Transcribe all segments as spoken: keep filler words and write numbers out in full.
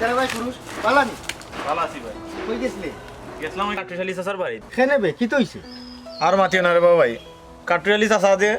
আরে ভাই পুরুষ, বালা নি? বালা আছি ভাই। কই গেছলে? গেছলাম ওই কাট্টুশ আলী চাচার বাড়িত। কেনে বে, কিতা অইছে? আর মাতিও না রে বাবা ভাই, কাট্টুশ আলী চাচা যে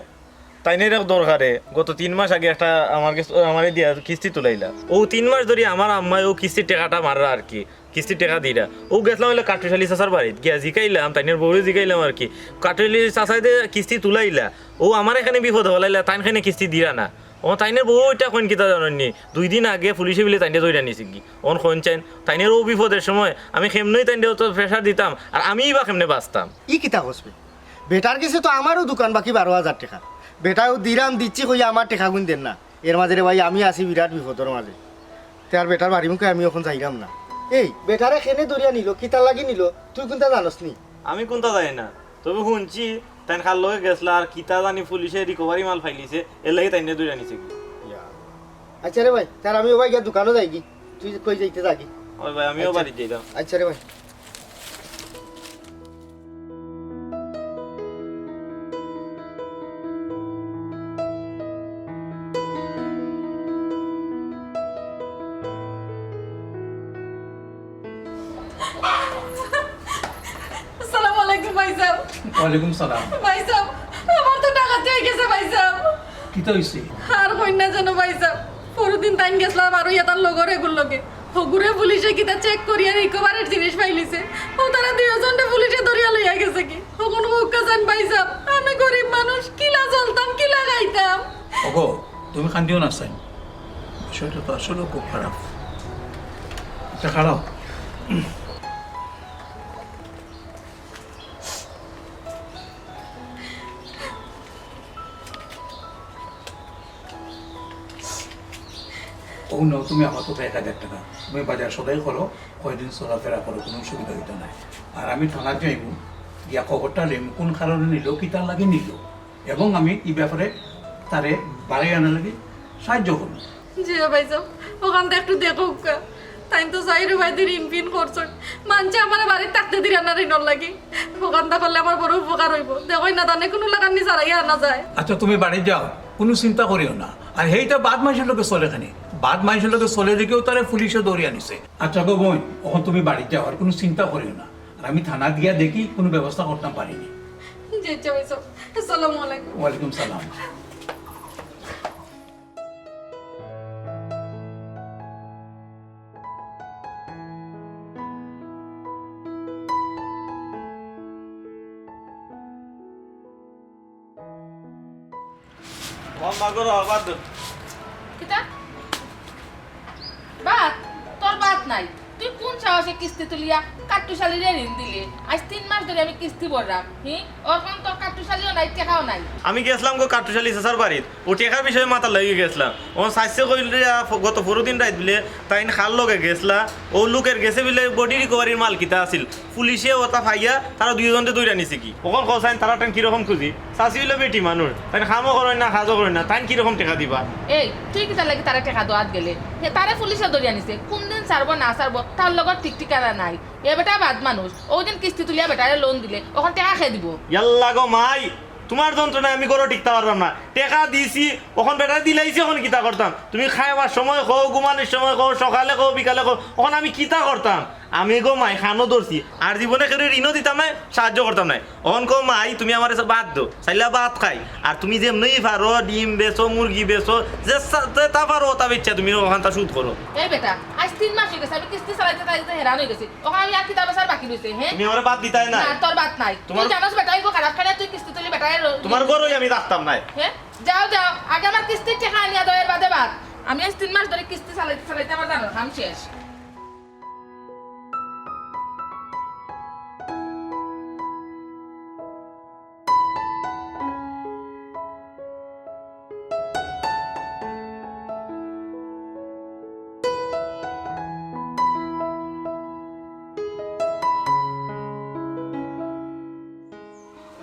তাইনের এক দরকারে গত তিন মাস আগে একটা আমার গেছ-, আমারে দিয়া কিস্তি তুলাইলা। অউ তিন মাস ধরি আমার আম্মায় অউ কিস্তির টেকাটা মাররা আর কি, কিস্তির টেকা দিরা। অউ গেছলাম অইলে কাট্টুশ আলী চাচার বাড়িত গিয়া জিকাইলাম, তাইনের বউরে জিকাইলাম আর কি। কাট্টুশ আলী চাচায় যে কিস্তি তুলাইলা, অউ আমারে কেনে বিপদো ফালাইলা, তাইন কেনে কিস্তি দিরা না। অউ তাইনের বউ ইটা কইন কিতা জানইন নি? দুই দিন আগে পুলিশে বিলে তাইনরে ধইরা নিছে গি। অখন কইন চাইন, তাইনের অউ বিপদর সময় আমি কেমনেই তাইনরে অত pressure দিতাম, আর আমিই বা কেমনে বাঁচতাম? ই কিতা কস বে? বেটার গেছে তো আমারও দোকান বাকি বারো হাজার টেকা। বেটায় অউ দিরাম দিচ্ছি কইয়া আমার টেকাগুন দের না। এর মাঝে রে ভাই আমি আছি বিরাট বিপদর মাঝে। তে আর বেটার বাড়ি মুখে আমি অখন যাইরাম না। এই, বেটারে কেনে ধরিয়া নিলো, কিতার লাগি নিলো, তুই কুনতা জানস নি? আমি কুনতা জানি না, তবে হুনছি তাইন কার লগে গেছলা, আর কিতা জানি পুলিশে recovery মাল পাইলিছে, এর লাগি তাইনরে ধইরা নিছে গি। ইয়া। আচ্ছা রে ভাই, তে আমি অবায় গিয়া দোকানো যাইগি, তুই কই যাইতে যাগি। ওই ভাই, আমিও আচ্ছা। বাড়িত যাইতাম। আচ্ছা রে ভাই। আসসালামু আলাইকুম ভাইসাব। ওয়ালাইকুম সালাম। ভাইসাব, আমার তো ডাকাতি অই গেছে ভাইসাব। কিতা অইছে? আর কইন না যেন ভাইসাব, পরদিন তাইন গেছলা বারো ইয়া তার লগর এগুর লগে। হগুরে পুলিশে কিতা check করিয়া recovery-র জিনিস পাইলিছে। অউ তারা দুইওজনরে পুলিশে ধরিয়া লইয়া গেছে গি। অখন কউক্কা চাইন ভাইসাব, আমি গরিব মানুষ, কিলা চলতাম, কিলা খাইতাম? ওগো, তুমি কান্দিও না চাইন, বিষয়টা তো আসলেও খুব খারাপ। আচ্ছা, খাড়াও। অউ নেও, তুমি আপাতত এক হাজার টেকা। তুমি বাজার সদাই করো, কয়দিন চলাফেরা করো, কুনু অসুবিধা অইতো নায়। আর আমি থানাত যাইমু, গিয়া খবরটা লইমু, কুন কারণে নিলো, কিতার লাগি নিলো, এবং আমি ই ব্যাপারে তারে বারইয়া আনার লাগি সাহায্য করমু। জি ভাইসাব, অখানটা একটু দেখউক্কা। তাইন তো চাইরোবায়দি ঋণ-ফিন করছইন। মানষে আমারে বাড়িত থাকতে দিরা না ঋণর লাগি। অখানটা করলে আমার বড় উপকার অইবো। দেখইন না, তানে কুনু লাখান নি ছাড়াইয়া আনা যায়। আচ্ছা, তুমি বাড়িত যাও, কুনু চিন্তা করিও না। আর হেইটা বাদ মানষর লগে চলে কেনে? বাদ মানষর লগে চলে দেখিয়াউ তারে পুলিশে ধরিয়া নিছে। আচ্ছা গো বইন, অখন তুমি বাড়িত যাও, আর কুনু চিন্তা করিও না। আর আমি থানাত গিয়া দেখি, কুনু ব্যবস্থা করতাম পারি নি। জি, আচ্ছা ভাইসাব। আসসালামু আলাইকুম। ওয়ালাইকুম সালাম। ও মা গো, রে, বাদ দে। কিতা? বাদ? তোর বাদ নাই? তুই কুন সাহসে কিস্তি তুলিয়া কাট্টুশ আলীরে ঋণ দিলে? আইজ তিন মাস ধরি আমি কিস্তি ভররাম, হি? অখন তোর কাট্টুশ আলীও নাই, টেকাও নাই। আমি গেছলাম গো কাট্টুশ আলী চাচার বাড়িত, অউ টেকার বিষয়ে মাতার লাগি গেছলাম। অউ চাচিয়ে কইলা, গত পরদিন রাইত বিলে তাইন কার লগে গেছলা, অউ লোকের গেছে বিলে body recovery-র মাল কিতা আছিল, পুলিশে অতা পাইয়া তারা দুইওজনরে ধইরা নিছে গি। অখন কও চাইন তারা তাইন কিরকম খুজি? চাচি অইলা বেটি মানুষ, তাইন কামও করইন না, কাজও করইন না, তাইন কিরকম টেকা দিবা? এই, তুই কিতার লাগি তারে টেকা দেওয়াত গেলে? হে, তারে পুলিশে ধরিয়া নিছে। কুনদিন ছাড়বো না ছাড়বো, তার লগর ঠিক ঠিকানা নাই। এ বেটা বাদ মানুষ, অউ দিন কিস্তি তুলিয়া বেটারে loan দিলে, অখন টেকা কে দিবো? ইয়াল্লা গো মাই, তুমার যন্ত্রণায় আমি ঘরো টিকতাম পাররাম না। টেকা দিছি, অখন বেটারে দিলাইছি, অখন কিতা করতাম? তুমি খাইবার সময় কও, ঘুমানির সময় কও, সকালে কও, বিকালে কও, অখন আমি কিতা করতাম? আমি গো মাই কানো ধরছি, আর জীবনে কেউরে ঋণও দিতাম নায়, সাহায্য করতাম নায়। অখন কও মাই, তুমি আমারে বাদ দেও, চাইলা ভাত খাই। আর তুমি যেমনেই পারো, ডিম বেচো, মুরগি বেচো, যে সা-, যেতা পারো অতা বেচিয়া তুমি অখানতা শোধ করো। এই বেটা, আইজ তিন মাস অই গেছে, আমি কিস্তি চালাইতে চালাইতে হেরান অই গেছি। অখন আমি আর কিতা বেচার বাকি রইছে, হে? তুমি আমারে বাদ দিতায় না। না, তোর বাদ নাই। তুই জানোস বেটা, অইবো খারাপ খানে তুই কিস্তি তুলি বেটারে র-, তোমার ঘরোই আমি থাকতাম নায়। হে? যাও, যাও, আগে আমার কিস্তির টেকা আনিয়া দেও, এর বাদে বাদ। আমি আইজ তিন মাস ধরি কিস্তি চালাইতে চালাইতে আমার জানোর কাম শেষ।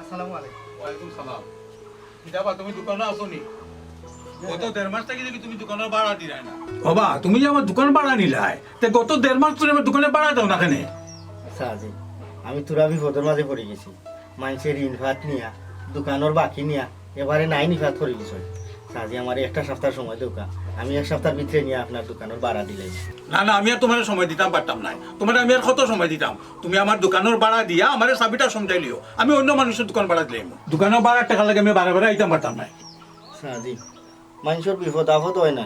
আসসালামু আলাইকুম। ওয়ালাইকুম সালাম। কিতা বা, তুমি দোকানো আছো নি? গত দেড় মাস থাকি দেখি তুমি দোকানর ভাড়া দিরায় না। ওবা, তুমি যে আমার দোকান ভাড়া নিলায়, তে গত দেড় মাস ধরি আমার দোকানর ভাড়া দেও না কেনে? আচ্ছা, আজি আমি থুড়া বিপদর মাঝে পড়ি গেছি। মানষে ঋণ-ফাত নিয়া, দোকানর বাকি নিয়া, এবারে নাই নিফাত করি দিছইন। চাচি, আমারে একটা সপ্তাহ সময় দেউক্কা, আমি এক সপ্তাহর ভিতরে নিয়া আপনার দোকানর ভাড়া দিলাই। না, না, আমি আর তুমারে সময় দিতাম পারতাম নায়। তুমারে আমি আর কত সময় দিতাম? তুমি আমার দোকানর ভাড়া দিয়া আমারে চাবিটা সমঝাইলিও, আমি অইন্য মানষর দোকান ভাড়া দিলাইমু। দোকানর ভাড়ার টেকার লাগি আমি বারে বারে আইতাম পারতাম নায়। চাচি, মানষর বিপদ আপদ অয় না।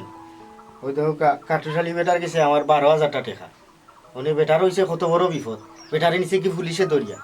অউ দেখউক্কা, কাট্টুশ আলী বেটার গেছে আমার বারো হাজারটা টেকা। অনে বেটার অইছে কত বড় বিপদ, বেটারে নিছে গি পুলিশে ধরিয়া।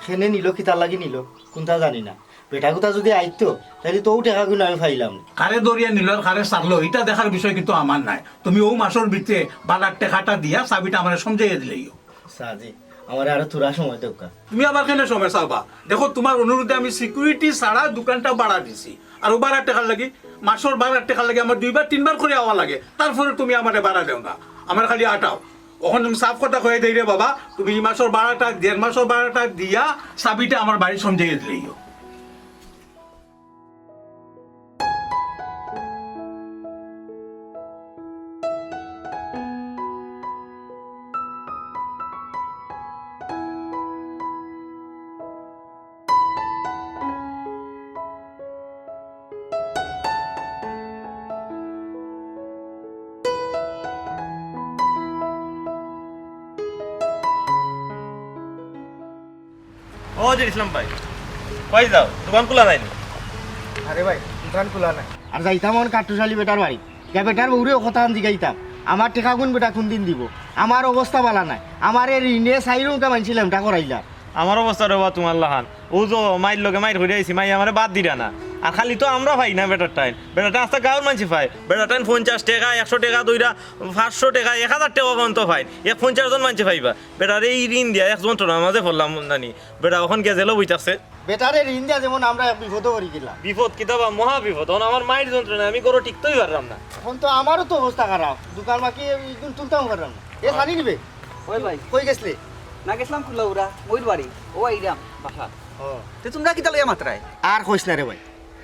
কেনে নিলো, কিতার লাগি নিলো, কুনতা জানি না। বেটাগুতা যুদি আইতো, তাইলে তো অউ টেকাগুইন আমি পাইলাম। কারে ধরিয়া নিলো আর কারে ছাড়লো, ইটা দেখার বিষয় কিন্তু আমার নায়। তুমি অউ মাসর ভিতরে ভাড়ার টেকাটা দিয়া চাবিটা আমারে সমঝাইয়া দিলাইও। চাচি, আমারে আরো থুড়া সময় দেউক্কা। তুমি আবার কেনে সময় চাইবা? দেখো, তুমার অনুরোধে আমি security ছাড়া দোকানটা ভাড়া দিছি। আর অউ ভাড়ার টেকার লাগি, মাসর ভাড়ার টেকার লাগি আমার দুইবার তিনবার করি আওয়া লাগে, তারপরে তুমি আমারে ভাড়া দেও না, আমারে খালি আটাও। অখন তুমি সাফ কথা কইয়া দেই রে বাবা, তুমি ই মাসর ভাড়াটা, দেড় মাসর ভাড়াটা দিয়া চাবিটা আমার বাড়িত সমঝাইয়া দিলাইও। ও যে ইসলাম ভাই, কই যাও? দোকান খোলা নাইনি? আরে ভাই, দোকান খোলা নাই। আর যাইতাম অখন কাট্টুশ আলী বেটার বাড়িত। গিয়া বেটার বউরে অউ কথাখান জিগাইতাম। আমার টেকাগুইন বেটা কুনদিন দিবো? আমার অবস্থা ভালা নায়। আমারে ঋণে চাইরোউক্কা মানষে লেংটা করাইলা। আমার অবস্থা রে বা তুমার লাখান। অউ যে মাইর লগে মাইর করি আইছি, মাই আমারে বাদ দিরা না। আর খালি তো আমরা পাই না বেটার টাইন। বেটার টাইন আস্তা গাউর মানষে পায়। বেটার টাইন পঞ্চাশ টেকা, একশো টেকা ধইরা, পাঁচশো টেকা, এক হাজার টেকা পর্যন্ত পাইন। এক পঞ্চাশ জন মানষে পাইবা। বেটারে ই ঋণ দিয়া এক যন্ত্রণার মাঝে পড়লাম নানি। বেটা অখন গেজেলো বই থাকছে। বেটারে ঋণ দিয়া যেমন আমরা এক বিপদো পড়ি গেলাম। বিপদ কিতা বা, মহা বিপদ। অখন আমার মাইর যন্ত্রণায় আমি ঘরো টিকতেউ পাররাম না। অখন তো আমারও তো অবস্থা খারাপ, দোকান বাকি ইগুন তুলতাম পাররাম না। এ, পানি নিবে? ওই ভাই। কই গেছলে? না, গেছলাম কুলাউড়া, মইর বাড়ি। ও আইরাম, বাসা। ও। তে তুমরা কিতা লইয়া মাতরায়? আর কইস না রে ভাই,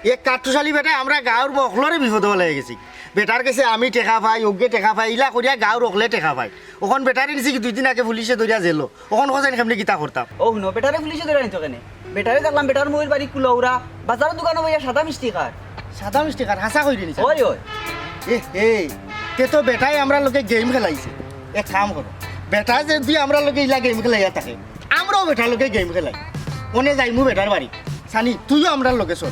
এক কাট্টুশ আলী বেটায় আমরা গাউর হকলরে বিপদো ফালাই গেছে। বেটার গেছে আমি টেকা পাই, অগুয়ে টেকা পাই, ইলা করিয়া গাউর হকলে টেকা পাই। অখন বেটারে নিছে গি দুইদিন আগে পুলিশে ধরিয়া জেলো। অখন কও চাইন কেমনে কিতা করতাম? ও হুনো, বেটারে পুলিশে ধরিয়া নিতো কেনে? বেটারে দেখলাম, বেটার মইর বাড়ি কুলাউড়া, বাজারর দোকানো বইয়া সাদা মিষ্টি খার। সাদা মিষ্টি খার? হাছা কইরে নি? ওই, ওই। এ, এ, তে তো বেটায় আমরার লগে game খেলাইছে। এক কাম করো, বেটায় যুদি আমরার লগে ইলা game খেলাইয়া থাকে, আমরাও বেটার লগে game খেলাই। অনে যাইমু বেটার বাড়ি। সানি, তুইও আমরার লগে চল।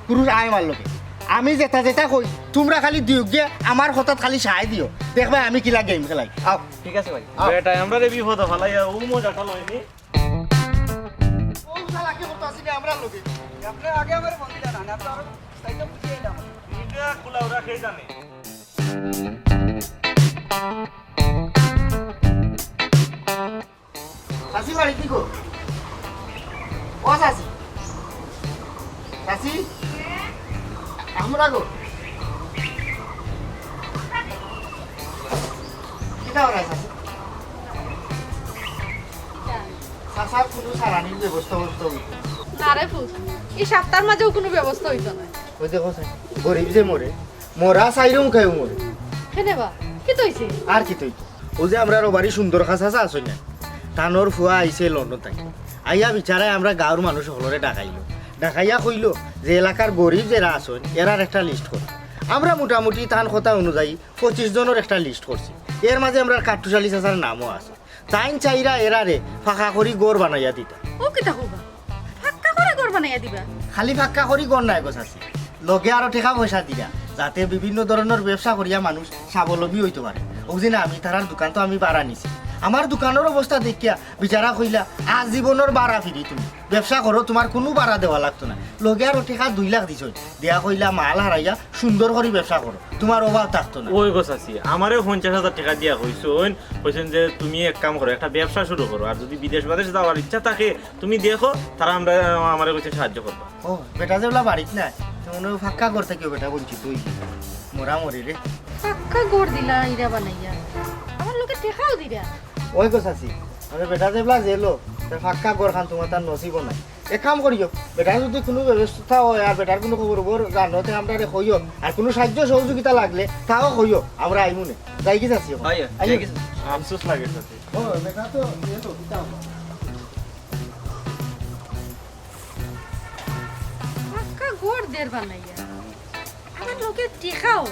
কুরুর আয় আমার লগে। আমি যেতা যেতা কই, তুমরা খালি দুইওগুয়ে আমার কথাত খালি সায় দিও। দেখবায় আমি কিলা game খেলাই। আও। ঠিক আছে ভাই। আও। বেটায় আমরারে বিপদো ফালাইয়া অউ মজাটা লয়নি। অউ শালা কি করতাছে রে আমরার লগে? আপনে আগে আমারে ফোন দিলা না, না তো আরো তাইলে বুঝিয়ে দিলাম। ইটা কুলাউড়া কে জানে? চাচি বাড়িত নি গো? ও চাচি। চাচি? আমরা গো। কিতা করায় চাচি? চাচার কুনু সারানির ব্যবস্থা করতে অইবো। না রে ফুত, ই সপ্তাহর মাঝেও কুনু ব্যবস্থা অইতো নায়। ওই দেখো চাচি, গরিব যে মরে, মরা চাইরোমুখায়ও মরে। কেনে বা? কিতা অইছে? আর কিতা অইতো? অউ যে আমরার অউ বাড়ির সুন্দর খা চাচা আছইন না, তানর ফুয়া আইছে লন্ডন থাকি। আইয়া বিচারায় আমরা গাউর মানুষ হকলরে ডাকাইলো। ডাকাইয়া কইলো যে এলাকার গরিব যেরা আছইন, এরার একটা list করো। আমরা মোটামুটি তান কথা অনুযায়ী পঁচিশ জনর একটা list করছি। এর মাঝে আমরার কাট্টুশ আলী চাচার নামও আছে। তাইন চাইরা এরারে ফাঁকা করি ঘর বানাইয়া দিতা। ও কিতা কইবা? ফাক্কা করি ঘর বানাইয়া দিবা? খালি ফাক্কা করি ঘর নায় গো চাচি, লগে আরো টেকা পয়সা দিরা, যাতে বিভিন্ন ধরনর ব্যবসা করিয়া মানুষ স্বাবলম্বী অইতো পারে। অউ যে না, আমি তারার দোকান তো আমি ভাড়া নিছি। আমার দোকানর অবস্থা দেখিয়া বিচারা কইলা, "আজীবনর ভাড়া free তুমি। ব্যবসা করো, তুমার কুনু ভাড়া দেওয়া লাগতো না।" লগে আরো টেকা দুই লাখ দিছইন। দিয়া কইলা, "মাল হারাইয়া সুন্দর করি ব্যবসা করো, তুমার অভাব থাকতো না।" ওই গো চাচি, আমারে পঞ্চাশ হাজার টেকা দিয়া কইছইন, কইছইন যে, "তুমি এক কাম করো, একটা ব্যবসা শুরু করো, আর যুদি বিদেশ বাদেশ যাওয়ার ইচ্ছা থাকে, তুমি দেখো।" তারা আমরা, আমারে কইছে সাহায্য করবা। ও, বেটা যেবলা বাড়িত নাই, তে মনে অয় ফাক্কা ঘর থাকিও বেটা বঞ্চিত অইছে। মরা মরি রে। ফাক্কা ঘর দিলা ইরা বানাইয়া, আমার লগে টেকাও দিরা। ওই গো চাচি, মানে বেটা যেবলা জেলো, তে ফাক্কা ঘর খান তুমার তার নসিবও নাই। এক কাম করিও, বেটার যুদি কুনু ব্যবস্থা অয় আর বেটার কুনু খবর খবর জানো, তে আমরারে কইও। আর কুনু সাহায্য সহযোগিতা লাগলে তাও কইও, আমরা আইমুনে। যাইগি চাচি অখন? আইও, আইও। যাইগি চাচি। আফসোস লাগে চাচি। ও, বেটা তো জেলো, কিতা অইবো? ফাক্কা ঘর দের বানাইয়া। আর লগে টেকাও।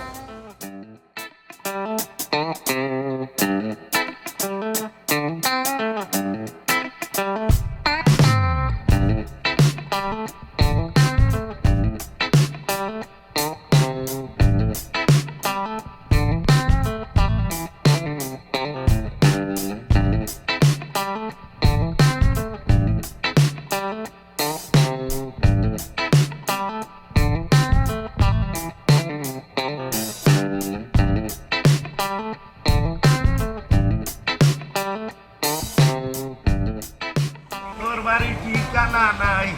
তোর বাড়ি ঠিকানা নাই,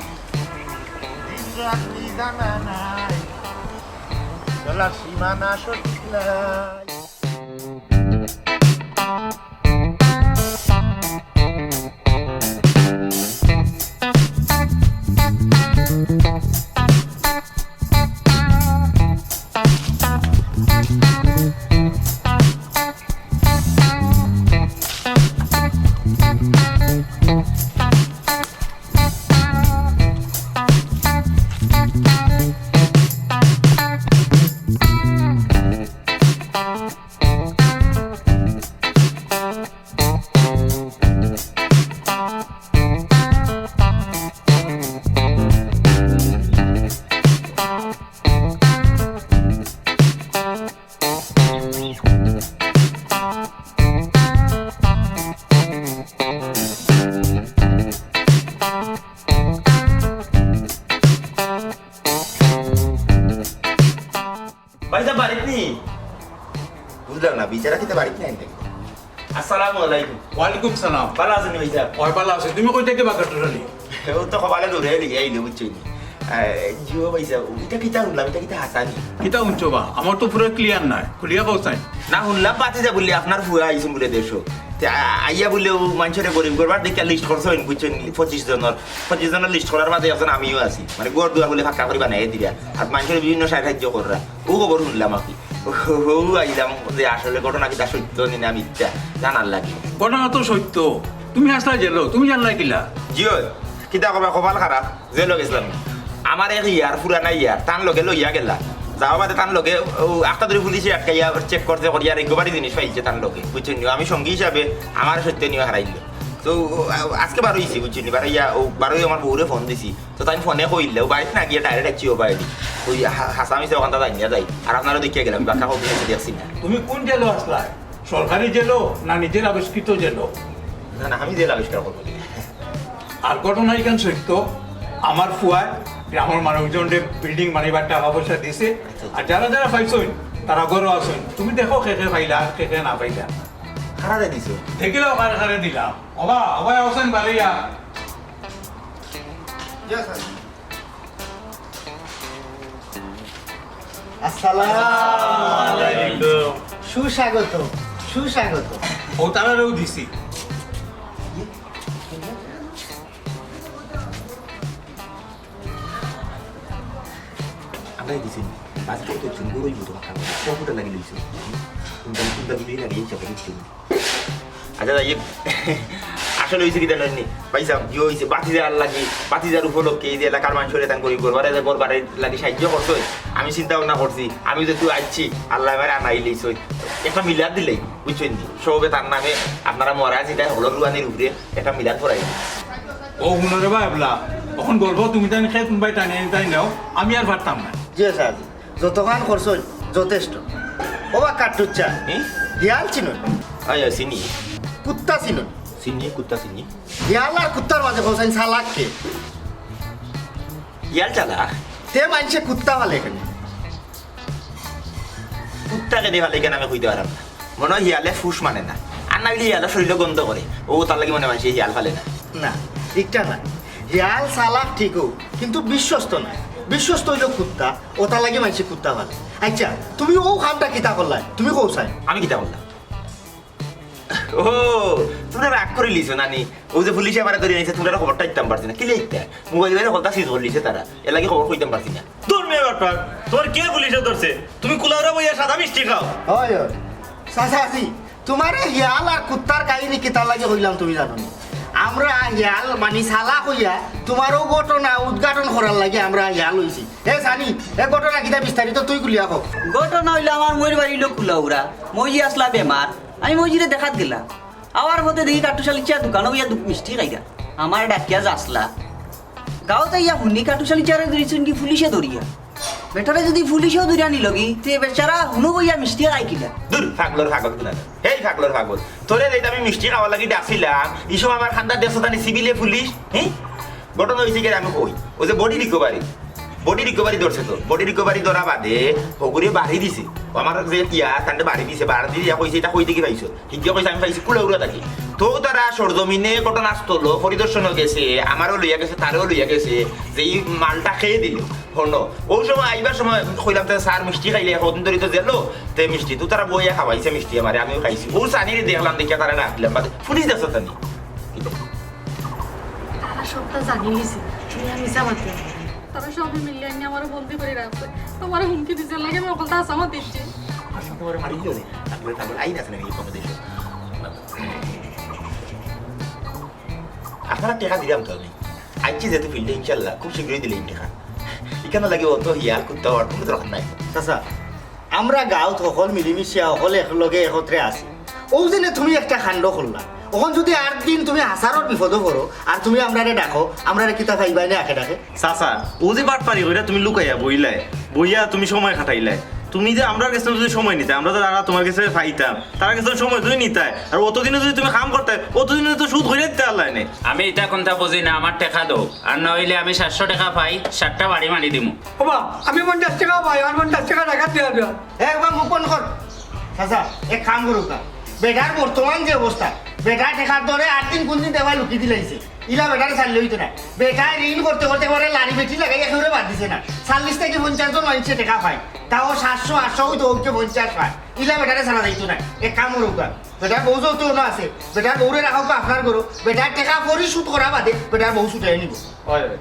দিন রাত্রি জানা নাই, চলার সীমানা সঠিক নাই। ভাইসাব, বাড়িত নি? বুঝলাম না, বিচারা কিতা বাড়িত নাই নাকি? আসসালামু আলাইকুম। ওয়ালাইকুম সালাম। ভালা আছইন ভাইসাব? অয়, ভালা আছি। তুমি কই থাকি বা কাট্টুশ আলী? ও তো কপালে ধরে লিয়ে আইলো, বুঝছো নি? আহ, জি ও ভাইসাব, ইটা কিতা হুনলাম, ইটা কিতা হাছা নি? কিতা হুনছো বা? আমার তো পুরা clear নায়, খুলিয়া কও চাইন। না, হুনলাম ভাতিজা বুলে আপনার ফুয়া আইছইন বুলে দেশো। তে আ-, আইয়া বুলে অউ মানষরে গরিব গরবার দেখিয়া list করছইন, বুঝছো নি? পঁচিশ জনর, পঁচিশ জনর list করার মাঝে একজন আমিও আছি। মানে ঘর দুয়ার বুলে পাক্কা করি বানাইয়া দিরা, আর মানষরে বিভিন্ন সাহায্য কররা। অউ খবর হুনলাম আর কি। অউ আইলাম যে আসলে ঘটনা কিতা সত্য নি না মিথ্যা জানার লাগি। ঘটনা তো সত্য। তুমি আছলায় জেলো, তুমি জানলায় কিলা? জি অয়, কিতা করবা, কপাল খারাপ, জেলো গেছলাম। আমার এক ইয়ার, পুরানা ইয়ার, তান লগে লইয়া গেলা। যাওয়া বাদে তান লগে অউ আখতা ধরি পুলিশে আটকাইয়া check করতে করিয়া recovery জিনিস পাইছে তান লগে, বুঝছইন নি? আমি সঙ্গী হিসাবে আমার সত্য নিয়ে হারাইল। তো অউ আজকে বারইছি, বুঝছইন নি? বারইয়া অউ বারই আমার বউরে ফোন দিছি। তো তাইন ফোনে কইলা, অউ বাড়িত না গিয়া direct আইছি অউ বাড়িত। অউ হা-, হাছা মিছা অখানতা জানিয়া যাই। আর আপনারেও দেখিয়া গেলাম, বাক্কা কও দেখছি না। তুমি কুন জেলো আছলায়? সরকারি জেলো না নিজের আবিষ্কৃত জেলো? না, না, আমি জেল আবিষ্কার করবো। আর ঘটনা ইখান সত্য, আমার ফুয়ায় গ্রামর মানুষজনরে building বানাইবার টাকা পয়সা দিছে। আর যারা যারা পাইছইন, তারা ঘরো আছইন। তুমি দেখো কে কে পাইলা আর কে কে না পাইলা। কারারে দিছো? দেখিলাও কারে কারে দিলাম। ওবা, ওবা, হোসেন বাড়িয়া। আসসালামু আলাইকুম। সুস্বাগত, সুস্বাগত। অউ তারারেও দিছি। আমরাই দিছি। বাস করতে চুঙ্গুর অইবো তোমার কাপড়। কম্পিউটার লাগি লইছো। কুনটা, কুনটা দিলেই লাগে, এই চাকরি চুঙ্গুর। আচ্ছা, যাই হোক, আসলে অইছে কিতা জানইন নি? ভাইসাব, জি অইছে, ভাতিজার লাগি, ভাতিজার উপলক্ষে এই যে এলাকার মানষরে তান গরিব গরবারে যে ঘর বাড়ির লাগি সাহায্য করছইন, আমি চিন্তা ভাবনা করছি, আমি যেহেতু আইছি, আল্লায় আমারে আনাই লইছইন, একটা মিলাদ দিলাই, বুঝছইন নি? সবে তার নামে আপনারা মরা চিতায় হকলর রুয়ানির উপরে একটা মিলাদ পড়াই দিন। ও হুনো রে বা এবলা, অখন গল্প তুমি তাইন খেত বায় টানি আনি তাইন নেও, আমি আর পারতাম না। জি স্যার। যতখান করছইন যথেষ্ট। ওবা কাট্টুচ্চা, হুম? হিয়াল চিনইন? আয়, আয়, চিনি। কুত্তা চিনইন? চিনি, কুত্তা চিনি। হিয়াল আর কুত্তার মাঝে কও চাইন চালাক কে? হিয়াল চালাক? তে মানষে কুত্তা ফালে কেনে? কুত্তা কেনে ফালে কেনে আমি কইতাম পাররাম না। মনো অয় হিয়ালে ফুস মানে না। আর না অইলে হিয়ালর শরীলো গন্ধ করে। অউ তার লাগি মনো অয় মানষে হিয়াল ফালে না। না, ইটা না। হিয়াল চালাক ঠিকউ, কিন্তু বিশ্বস্ত নায়। বিশ্বস্ত অইলো কুত্তা, অউ তার লাগি মানষে কুত্তা ফালে। আইচ্ছা, তুমি অউ কামটা কিতা করলায়? তুমি কও চাইন। আমি কিতা করলাম? ও, তুমরা রাগ করিলিছো নানি? অউ যে পুলিশে আমারে ধরি আনছে, তুমরারে খবরটা দিতাম পারছি না। কিলা ইতা? মোবাইল বাইরে হকলতা সিজ করিলিছে তারা। এরলাগি খবর কইতাম পারছি না। দুর মিয়া বাটপার, তুমারে কে পুলিশে ধরছে? তুমি কুলাউড়া বইয়া সাদা মিষ্টি খাও। অয়, অয়। চাচাজি, তুমারে হিয়াল আর কুত্তার কাহিনী কিতার লাগি কইলাম তুমি জানো নি? আমরা হিয়াল মানি সালা কইয়া তোমার অউ ঘটনা উদ্ঘাটন করার লাগি আমরা হিয়াল অইছি। এ সানি, এ ঘটনা কিতা বিস্তারিত তুই খুলিয়া ক। ঘটনা অইলো আমার মইর বাড়ি অইলো কুলাউড়া, মইজি আছলা বেমার, আমি মইজিরে দেখাত গেলাম। আওয়ার পথে দেখি কাট্টুশালী চার দোকানো বইয়া দু-, মিষ্টি খাইরা। আমারে ডাকিয়া যাছলা। গাঁওত আইয়া হুনি কাট্টুশালী চারে ধরিছইন কি পুলিশে ধরিয়া। বেটারে যুদি পুলিশেও ধরিয়া নিলগি, তে বেচারা হুনো বইয়া মিষ্টি খায় কিলা? দূর, পাগলর পাগল তুই না। হেই পাগলর পাগল। তোরে যেটা আমি মিষ্টি খাওয়ার লাগি ডাকছিলাম, ই সময় আমার খান্দাত দেখছো তানি সিভিলে পুলিশ, হ্যাঁ? ঘটনা অইছে কি আমি কই, ওই যে বডি রিকভারি, বডি রিকভারি ধরছে তো, বডি রিকভারি ধরা বাদে হগুরে বাড়ি দিছে। ও আমার যে ইয়া, তান্ডে বাড়ি দিছে, বাড়ি দিয়া কইছে, "এটা কই থাকি পাইছো?" হিগে কইছে, "আমি পাইছি কুলাউড়া থাকি।" তো তারা সরজমিনে ঘটনাস্থল পরিদর্শনও গেছে, আমারও লইয়া গেছে, তারেও লইয়া গেছে, যে এই মালটা খেয়ে দিল। হনো, ওই সময় আইবার সময় কইলাম, "তে স্যার মিষ্টি খাইলে, কদিন ধরে তো জেলো, তে মিষ্টি।" তো তারা বইয়া খাওয়াইছে মিষ্টি আমারে, আমিও খাইছি। ও সানিরে দেখলাম, দেখিয়া তারা ডাকলাম, বাদে পুলিশ দেখছো তানি? তারা সবটা জানি লিছে, তুমি আর মিছা মাতে। তারা সবে মিলিয়া আইনে আমারে বন্দি করি রাখছে। তোমারে হুমকি দিছে, লাগে আমি অকলতা আসামা দিচ্ছি। আচ্ছা, তোমারে মারি দিও নি। তারপরে, তারপরে আইন আছে নাকি কোনো দেশে? আপনারা টেকা দিলাম তো আমি। আইছি যেহেতু ফিল্ডে, ইনশাল্লাহ, খুব শীঘ্রই দিলে টেকা। এখানে লাগে অত হিয়াল কুত্তা হওয়ার কোনো দরকার নাই। চাচা, আমরা গাঁওত হকল মিলিমিশিয়া হকল একলগে একত্রে আছি। অউ যেনে তুমি একটা কাণ্ড করলা, অখন যুদি আর দিন তুমি হাজারর বিপদো পড়ো, আর তুমি আমরারে ডাকো, আমরারে কিতা পাইবায় না আখে ডাকে? চাচা, অউ যে বাটপারি কইরা তুমি লুকাইয়া বইলায়, বইয়া তুমি সময় কাটাইলায়, তুমি যে আমরার গেছে যুদি সময় নিতায়, আমরা তো তারা তোমার গেছে পাইতাম, তারার গেছে সময় যুদি নিতায়, আর অতদিনে যুদি তুমি কাম করতায়, অতদিনে তো সুদ কইরা দিতে পারলায় নে। আমি ইতা কুন্তা বুঝি না, আমার টেকা দেও, আর না অইলে আমি সাতশো টেকা পাই, সাতটা বাড়ি মারি দিমু। ওবা, আমি পঞ্চাশ টেকা পাই, আর পঞ্চাশ টেকা টেকা দিয়া দেও। এ, ওবা, মুখ বন্ধ কর। চাচা, এক কাম করুক্কা। বেটার বর্তমান যে অবস্থা, বেটা টেকার দরে আট দিন কুন দিন দেওয়া লুকি দিলাইছে। ইলা বেটারে ছাড়লে অইতো না। বেটায় ঋণ করতে করতে পরে লারি বেটি লাগাই একেবারে বাদ দিছে না। চল্লিশ থাকি পঞ্চাশ জন মানষে টেকা পায়। তাও সাতশো, আটশো অইতো অউকে পঞ্চাশ পায়। ইলা বেটারে ছাড়া যাইতো না। এক কাম করুক্কা। বেটার বউ যত না আছে, বেটার বউরে রাখুক্কা আপনার ঘরো। বেটার টেকা পরিশোধ করা বাদে বেটার বউ ছুটাই নিব। হয়, হয়।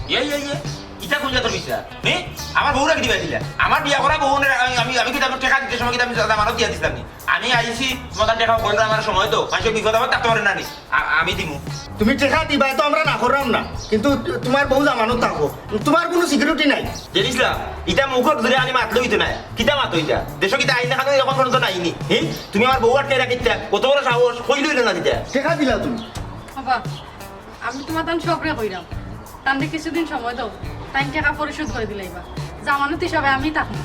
ইয়ে, ইয়ে, ইয়ে, ইটা কুন জাতর বিচার? হে? আমার বউ রাখি দিবা দিলা? আমার বিয়া করা বউ নে, আমি, আমি, আমি কিতা টেকা দিতে সময় কিতা আমি জামানত দিয়া দিছিলাম নি? আমি আইছি, তোমার টেকা কইলে আমার সময় তো, মানষে বিপদ আমার থাকতে পারে না নি? আ-, আমি দিমু। তুমি টেকা দিবা তো আমরা না করলাম না, কিন্তু তোমার বউ জামানত থাকো, তোমার কোনো সিকিউরিটি নাই। জেনিস না, ইটা মুখর ধরে আনি মাতলে অইতো না। কিতা মাতো ইটা? দেশো কিতা আইন না কানুন এখন পর্যন্ত নাই নি? হে? তুমি আমার বউ আটকে রাখিতা, কত বড় সাহস, কইলে অইলো না দিতা। টেকা দিলা তুমি। বাবা, আমি তোমার তান সবরে কইরাম, তানরে কিছুদিন সময় দাও, তাইন টেকা পরিশোধ করি দিলাইবা। জামানত হিসাবে আমি থাকমু।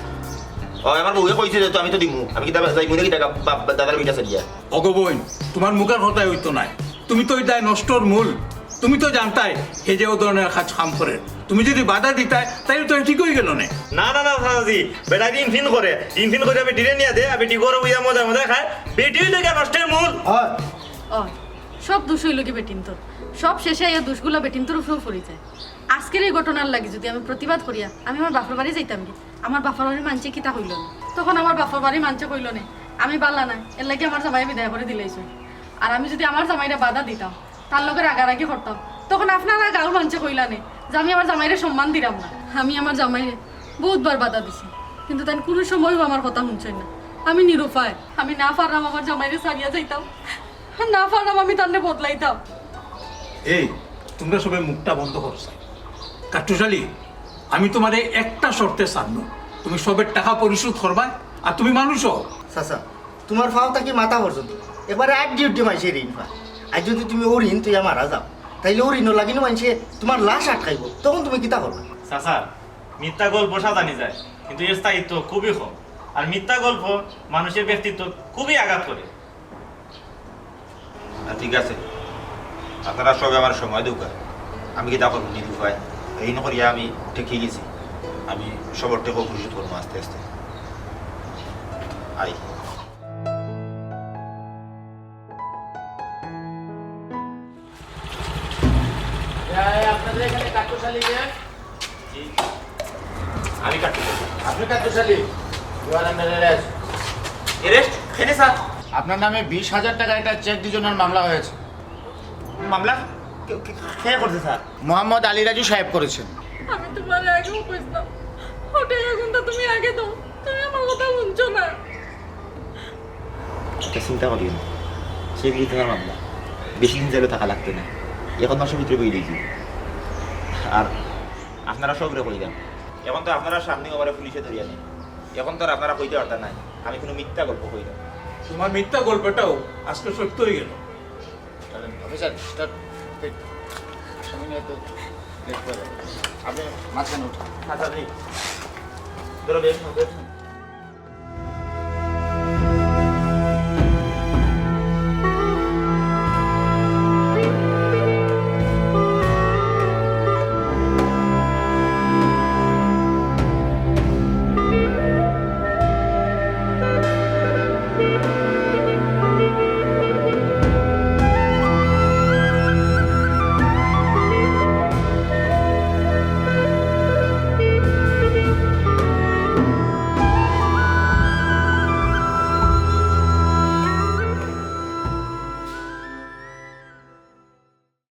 ও, আমার বউয়ে কইছে যে তো আমি তো দিমু, আমি কিতা যাইমু না কিতা বাপ, দাদার বিটা সারিয়া। অগো বইন, তোমার মুখর কথায় অইতো নায়। তুমি তো ইটায় নষ্টর মূল। তুমি তো জানতায় হে যে অউ ধরনের কাজ কাম করের। তুমি যুদি বাধা দিতায়, তাইলে তো হে ঠিক অইগেলো নে। না, না, না, চাচাজি, বেটায় ঋণ ফিন করে, ঋণ ফিন করে বেটিরে নিয়া দে, আর বেটি ঘরো বইয়া মজায় মজায় খায়, বেটি অইলো গিয়া নষ্টর মূল। হয়। ও, সব দোষ অইলো গি বেটিন্তর। সব শেষে এই দোষগুলা বেটিন্তর উপরেউ পড়ি যায়। আজকের এই ঘটনার লাগি যুদি আমি প্রতিবাদ করিয়া আমি আমার বাপর বাড়ি যাইতাম গি, আমার বাপর বাড়ির মানষে কিতা কইলো নে? তখন আমার বাপর বাড়ির মানষে কইলো নে, আমি বালা না, এর লাগি আমার জামাইরে বিদায় করি দিলাইছইন। আর আমি যুদি আমার জামাইরে বাধা দিতাম, তার লগে রাগারাগি করতাম, তখন আপনারা গাঁওর মানষে কইলা নে যে আমি আমার জামাইরে সম্মান দিরাম না। আমি আমার জামাইরে বউতবার বাধা দিছি, কিন্তু তাইন কুনু সময়ও আমার কথা হুনছইন না। আমি নিরুপায়, আমি না পাররাম আমার জামাইরে ছাড়িয়া যাইতাম, না পাররাম আমি তানরে বদলাইতাম। এই, তুমরা সবে মুখটা বন্ধ করো চাই। কাট্টুশালী, আমি তোমারে একটা শর্তে ছাড়মু, তুমি সবের টেকা পরিশোধ করবায়, আর তুমি মানুষ অও। চাচা, তোমার পাও থাকি মাথা পর্যন্ত একবারে আড্ডি উড্ডি মানষে ঋণ পায়। আর যুদি তুমি অউ ঋণ থইয়া মারা যাও, তাইলে অউ ঋণর লাগি নু মানষে তোমার লাশ আটকাইবো, তখন তুমি কিতা করবায়? চাচা, মিথ্যা গল্প সাজানি যায়, কিন্তু এর স্থায়িত্ব খুবই কম। আর মিথ্যা গল্প মানুষের ব্যক্তিত্ব খুবই আঘাত করে। আ, ঠিক আছে, আপনারা সবে আমারে সময় দেউক্কা। আমি কিতা করমু, নিরুপায়। এই নকরিয়া আমি ঠেকি গেছি। আমি সবর টেকা পরিশোধ করমু আস্তে আস্তে। আই। আপনাদের এখানে কাট্টুশালী কে? জি। আমি কাট্টুশালী। আপনি কাট্টুশালী? You are under arrest. Arrest? কেনে স্যার? আপনার নামে বিশ হাজার টাকার একটা চেক দুজনের মামলা হয়েছে। মামলা? কে, কে, কে করছে স্যার? মোহাম্মদ আলী রাজু সাহেব করেছেন। আমি তোমারে আগেও কইছিলাম, অউ টেকা কুন্তা তুমি আগে দেও, তুমি আমার কথা হুনছো না। একটা চিন্তা করিও না, সে বিরুদ্ধে আমার মামলা, বেশি দিন জেলো থাকা লাগতো না। এখন মাসের ভিতরে বই দিয়েছি। আর আপনারা সবরে কইলাম, এখন তো আপনারা সামনে আমারে পুলিশে ধরিয়া নেয়, এখন তো আর আপনারা কইতে পারতা নাই আমি কোনো মিথ্যা গল্প কইলাম। তোমার মিথ্যা গল্পটাও আজকে সত্য হয়ে গেল। Officer, start. আসামি নিয়ে তো লেট করে। আপনি মাঝখানে উঠুন। আচ্ছা, জি। ধরো, বেশ, বেশ।